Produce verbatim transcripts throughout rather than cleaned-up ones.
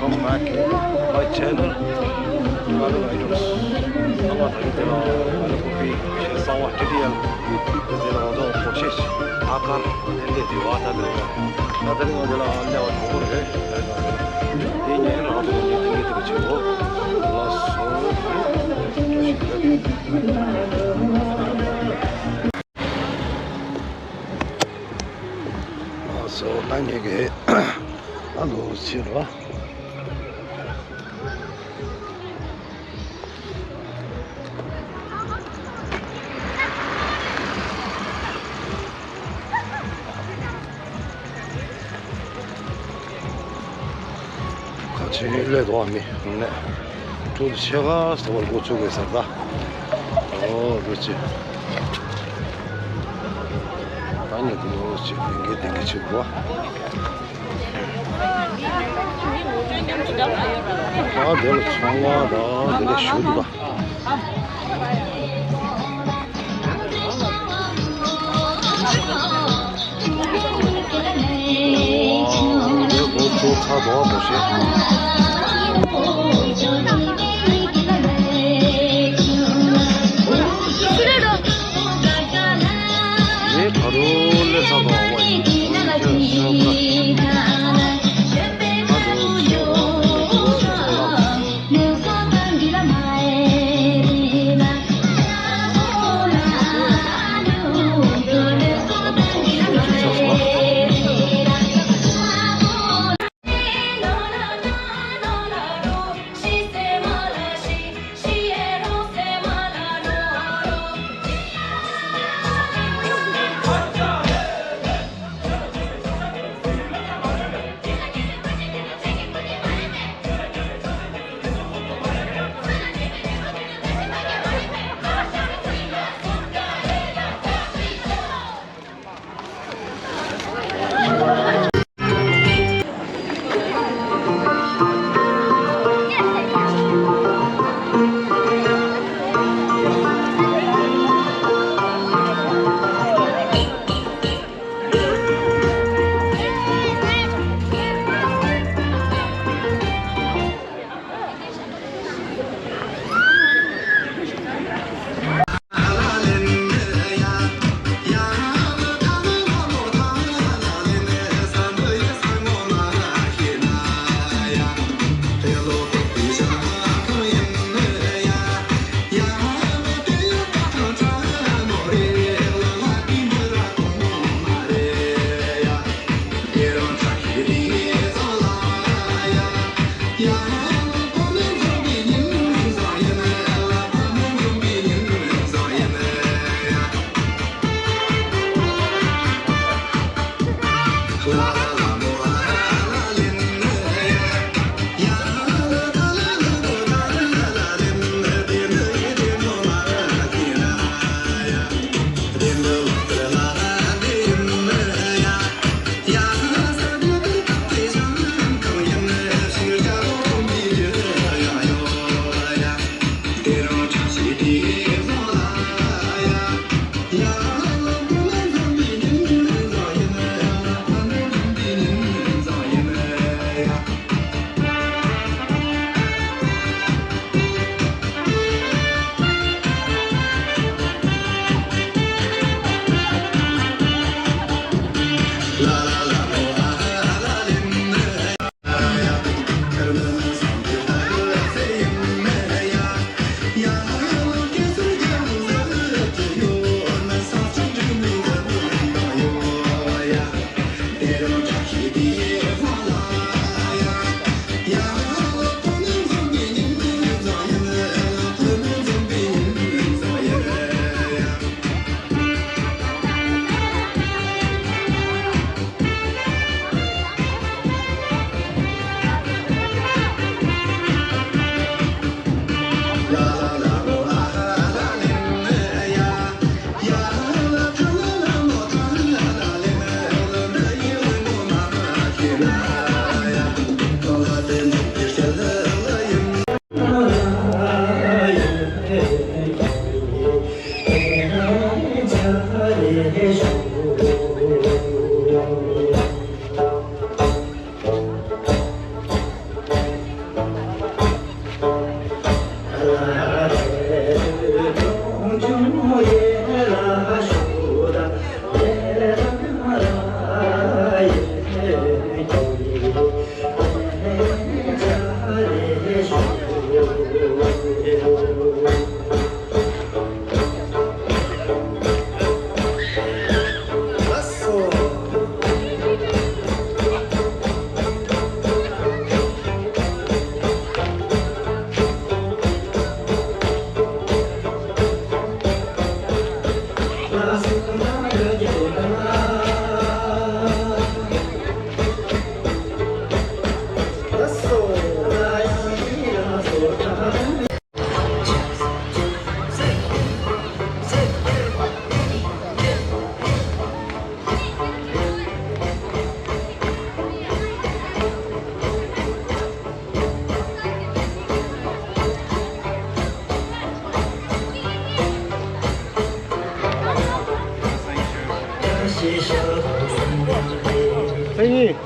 Welcome back my channel. Hello, items. ཚང་མ་ད་རིང་དེ་ལ་ང་ལ་ཀོ་ཕི་ཞེས་གསང་བ་ཊི་ཊི་ཨེལ་དེ་ལ་ང་ཚོ་སྒོར་གཞས་ཨ་ཀར་ལེན་ལེ་དེ་བ་ད་དེ་རིང་ད་དེ་རིང་ང་དེ་ལ་ལེ་བ་དང་པོ་རེད། དེ་ཉིན་རང་ཚོ་ཉིན་དེ་ཉིན་དེ་ག་ཆེ་བོ་ལ་སོ་ཨ་སོ་ད་ངེད་ཀྱི་ཨ་ལོ་ཕྱིར་རོ། ཁ་ཆེ་ལས་དོ་མི་ནས་ཁྲུ་ཆེ་ག་ས་བར་འགོ་ཚུགས་པའི་སར་ད། ཨོ་རུ་ཆེ། ད་ཉེ་དུ་ཆེ་ལིང་གེ་ལིང་གེ་ཆེ་བོ། ད་དེ་ལ་ཚོང་བ་ད་དེ་ལ་ཞུ་འདུག་ད། 喂，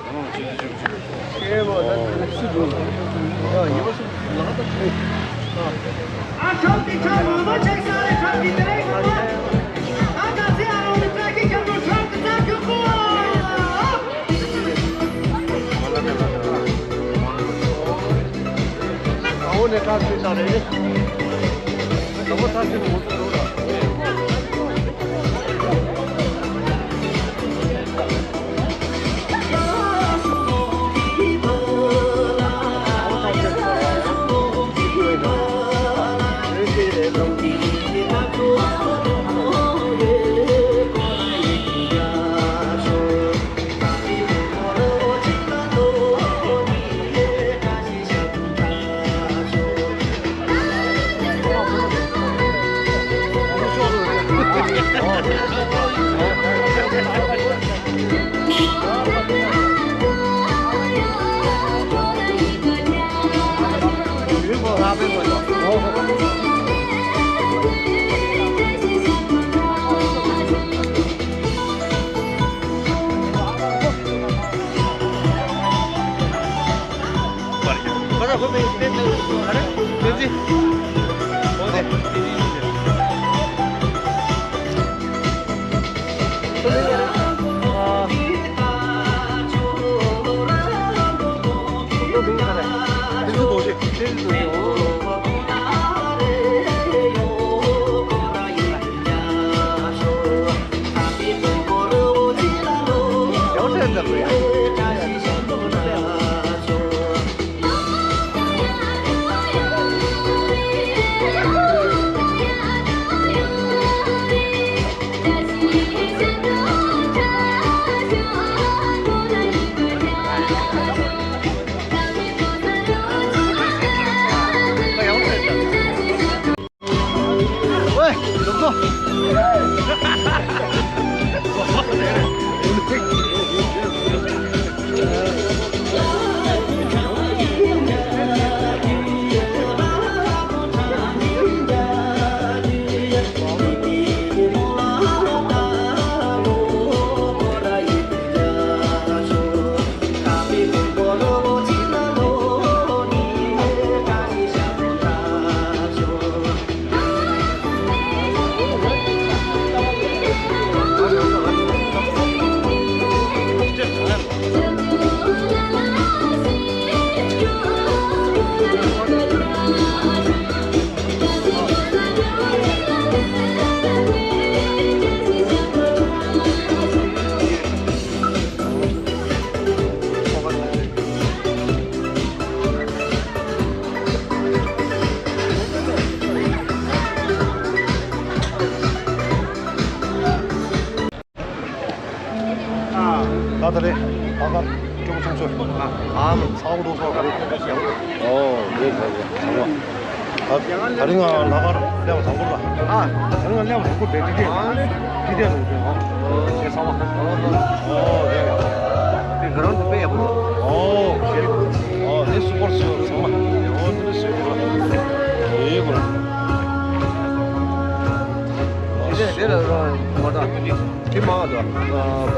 走走。ད་ད་རེད། ད་ག་སྤྲོ་པོ་ཆུང་ཆུང་། ཨ་མ་ཚ་བོ་འདུག་སོགས་ག་རེད། ཨོ་ཡོད་ཡོད་ཡོད། ཚང་མ། ད་ད་རིང་ང་ལ་གར་སླེབས་པ་དང་པོ་ར། ཨ། ད་རིང་ང་སླེབས་པ་དང་པོ་བེད་ཀྱི་ཀྱི་དེ་དེ་རུ་དེ་ཨོ། དེ་ཚང་མ། ཨོ་དེ་དེ་ང་རང་ཚོ་དཔེ་ཡག་པོ་འདུག་ཨོ་ཨོ་དེ་སུ་པར་སུ་ཚང་མ། ཨོ་དེ་སུ་པར་ཡེ་གོ་ར། དེ་དེ་ལ་ར་མ་ད་དེ་མ་ད།